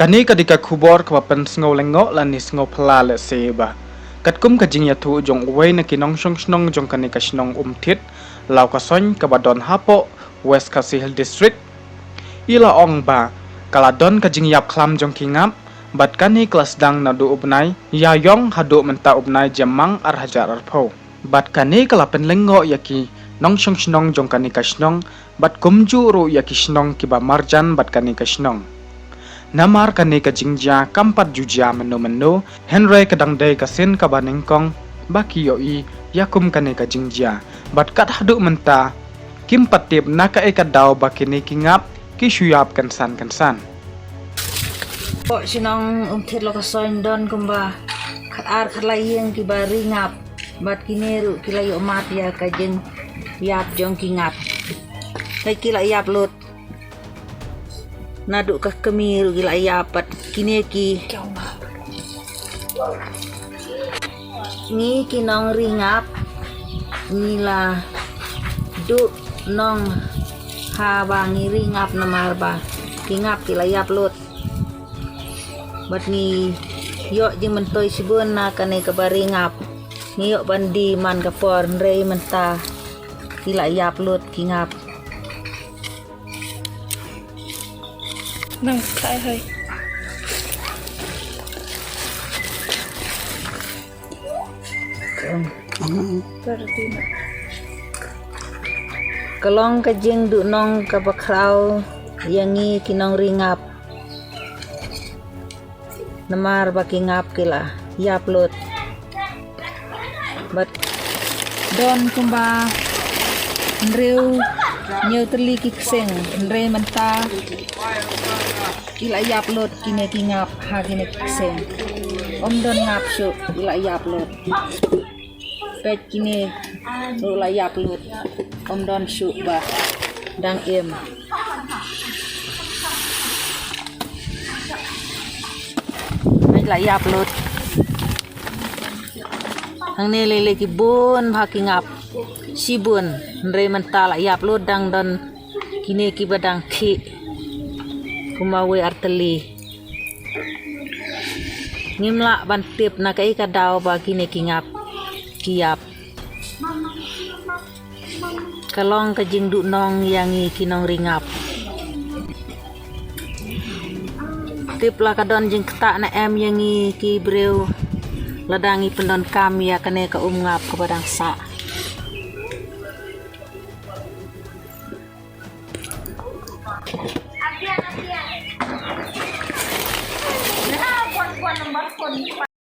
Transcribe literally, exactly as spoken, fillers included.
Kane ka dei ka khubor kaba pynsngew lyngngoh lane sngew phylla lehse ba katkum ka jingïathuh jong uwei na ki nongshong shnong jong kane ka shnong Umthit Lawkasoiñ kaba don hapoh West Khasi Hills District. I la ong ba ka la don ka jingïap khlam jong ki ngap bad kane ka la sdang naduh u bnai Ïaïong haduh mynta u bnai Jymmang ar hajar arphew. Bad kane ka la pynlyngngoh ïa ki nongshong shnong jong kane ka shnong bad kumjuh ruh ïa ki shnong kiba marjan bad kane ka shnong. Namar kane ka jingjia kam pat ju jia mynno mynno, hynrei ka dang dei ka sien kaba nyngkong ba ki ïohi ïa kum kane ka jingjia bad kat haduh mynta kim pat tip na kaei ka daw ba kine ki ngap ki shu ïap kynsan kynsan. Hapoh shnong Umthit Lawkasoiñ don kumba khatar khatlai ïing kiba ri ngap bad kine ruh ki la ïoh mad ïa ka jingïap jong ki ngap. Te ki la ïap lut. Naduh ka kmie ruh ki la ïap bad kine ki. Ngi ki nongri ngap ngi la duh nong haba ngi ri ngap namar ba ki ngap ki la ïap lut. Bad ngi ïoh jingmyntoi shibun na kane kaba ri ngap. Ngi ïoh ban die man ka por hynrei mynta ki la ïap lut ki ngap. Nang khai hai. Ka long ka jingduhnong kaba khraw ïa ngi ki nongri ngap. Namar ba ki ngap ki la ïap lut. Bad don kumba hynriew hynñiew tylli ki kseng hynrei mynta ki la ïap lut kine ki ngap ha kine ki kseng. Ym don ngap shuh ki la ïap lut. Peit kine ruh la ïap lut. Ym don shuh ba dang im. Peit la ïap lut. Hangne lei lei ki bun bha ki ngap. Shibun hynrei mynta la ïap lut dang don kine kiba dang khih. Kumba wei ar tylli. Ngim lah ban tip na kaei ka daw ba kine ki ngap ki ïap. Ka long ka jingduhnong ïa ngi ki nongri ngap. Tip la ka don jingktah ne em ïa ngi ki briew lada ngi pyndonkam ïa kane ka um ngap kaba dang sah.